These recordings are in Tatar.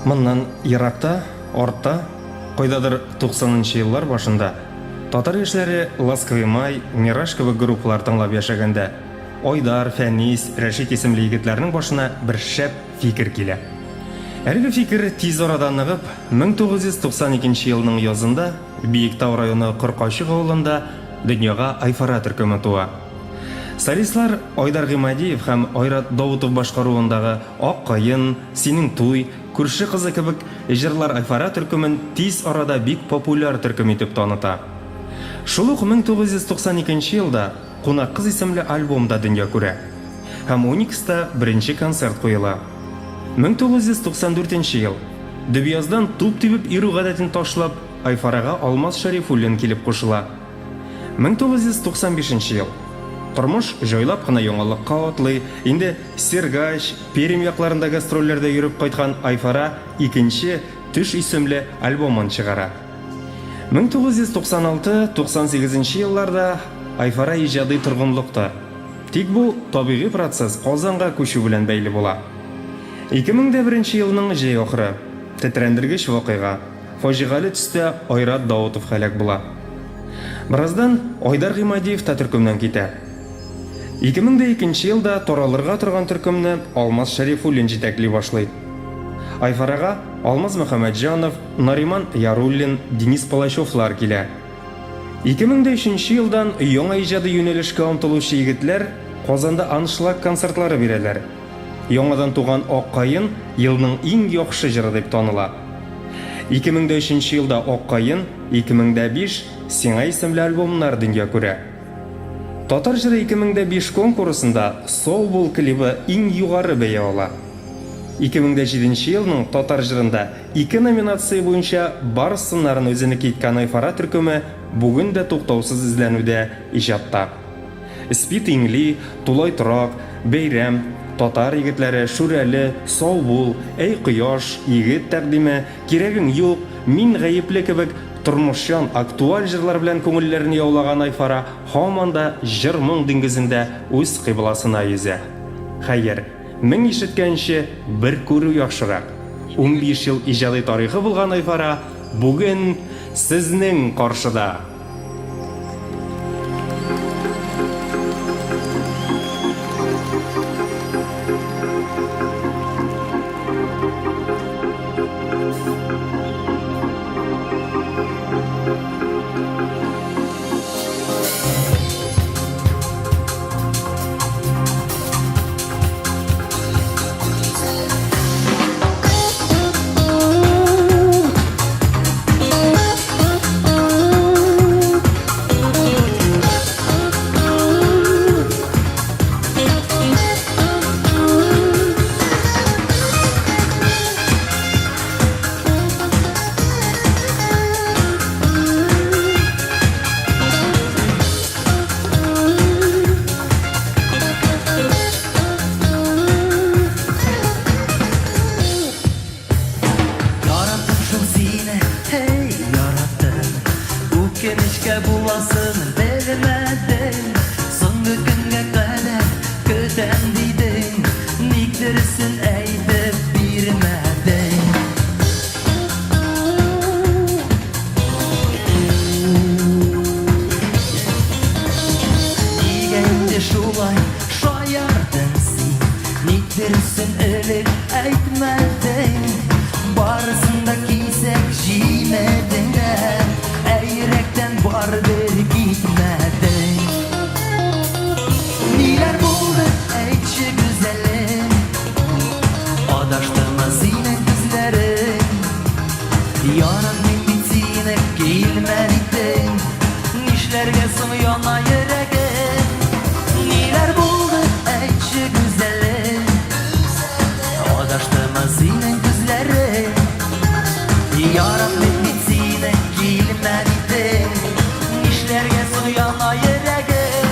Моннан еракта, артта, кайдадыр 90 нчы еллар башында, татар яшьләре Ласковый май, Мираж кебек группалар тыңлап яшәгәндә, Айдар, Фәнис, Рәшит исемле егетләрнең башына бер шәп фикер килә. Әлеге фикер тиз арада ныгып, 1992 елның язында Биектау районы Коркачык авылында дөньяга Айфара төркеме туа. Солистлар Айдар Гыймадиев һәм Айрат Даутов башкаруындагы Ак каен, Синең туй, Күрше кызы кебек җырлар Айфара төркемен тиз арада бик популяр төркем итеп таныта. Шул ук 1992 елда Кунак кыз исемле альбом да дөнья күрә. Һәм Уникста беренче концерт куела. 1994 ел. Дөбъяздан туп тибеп йөрү гадәтен ташлап, Айфарага Алмаз Шәрифуллин килеп кушыла. 1995 ел. Тормыш җайлап кына яңалыкка атлый, инде Сергач, Пермь якларында гастрольләрдә йөреп кайткан Айфара икенче Төш исемле альбомын чыгара. 1996-98 елларда Айфара иҗади торгынлыкта. Тик бу табигый процесс Казанга күчү белән бәйле була. 2001 елның җәй ахыры. Тетрәндергеч вакыйга. Фаҗигале төстә Айрат Даутов һәлак була. Бераздан Айдар Гыймадиев та төркемнән китә. 2002 елда таралырга торган төркемне Алмаз Шәрифуллин җитәкли башлый. Айфарага Алмаз Мөхәммәтҗанов, Нариман Яруллин, Денис Палачевлар килә. 2003 елдан яңа иҗади юнәлешкә омтылучы егетләр Казанда аншлаг концертлары бирәләр. Яңадан туган Ак каен елның иң яхшы җыры дип таныла. 2003 елда Ак каен, 2005, Сиңа исемле альбомнар дөнья күрә. Татар җыры 2005 конкурсында Сау бул клибы иң югары бәя ала. 2007 елның Татар җырында ике номинация буенча бар сыннарын үзенеке иткән Айфара төркеме бүген дә туктаусыз эзләнүдә, иҗатта. Спид иңли, Тулай торак, Бәйрәм, Татар егетләре, Шүрәле, Сау бул, Әй кояш, Егет тәкъдиме, Кирәгең юк, Мин гаепле кебек тормышчан, актуаль җырлар белән күңелләрне яулаган Айфара һаман да җыр-моң диңгезендә үз кыйбласына йөзә. Хәер, мең ишеткәнче, бер күрү яхшырак. 15 ел иҗади тарихы булган Айфара бүген сезнең каршыда! Яраттым шул сине, эй, яраттым. Үкенечкә буласын белмәдем. Соңгы көнгә кадәр көтәм дидең. Ник дөресен әйтеп бирмәдең? Нигә инде шулай шаярдың син? Ник дөресен элек әйтмәдең? Барысын да кисәк җимәдең дә, ә йөрәктән барыбер китмәдең. Ниләр булды, әйтче, гүзәлем? Адаштымы синең күзләрең? Яратмыйм мин сине, килмә дидең. Нишләргә соң яна йөрәгем? Ниләр булды, әйтче, гүзәлем? Адаштымы синең күзләрең? Яратмыйм мин сине, килмә дидең. Нишләргә соң яна йөрәгем?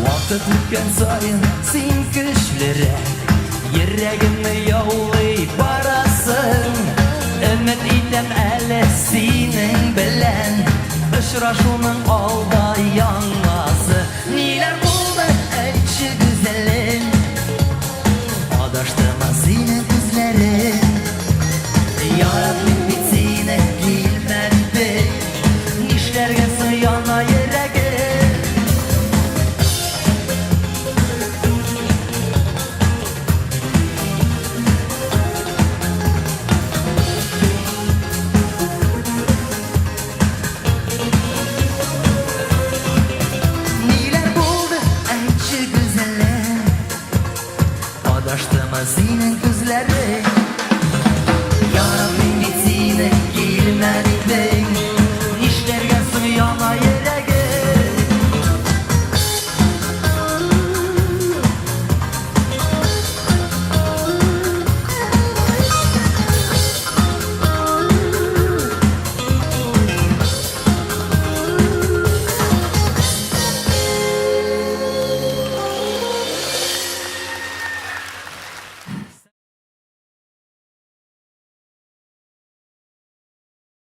Вакыт үткән саен син көчлерәк, Йөрәгемне яулый барасың. Көтәм әле синең белән Очрашуның алда яңасы. Ниләр булды, әйтче, гүзәлем? Адаштымы синең күзләрең? Яратмыйм бит сине, килмә дидең. Нишләргә соң яна йөрәгем? Ниләр булды, әйтче, гүзәлем? Адаштымы синең күзләрең? Яратмыйм бит сине, килмә дидең.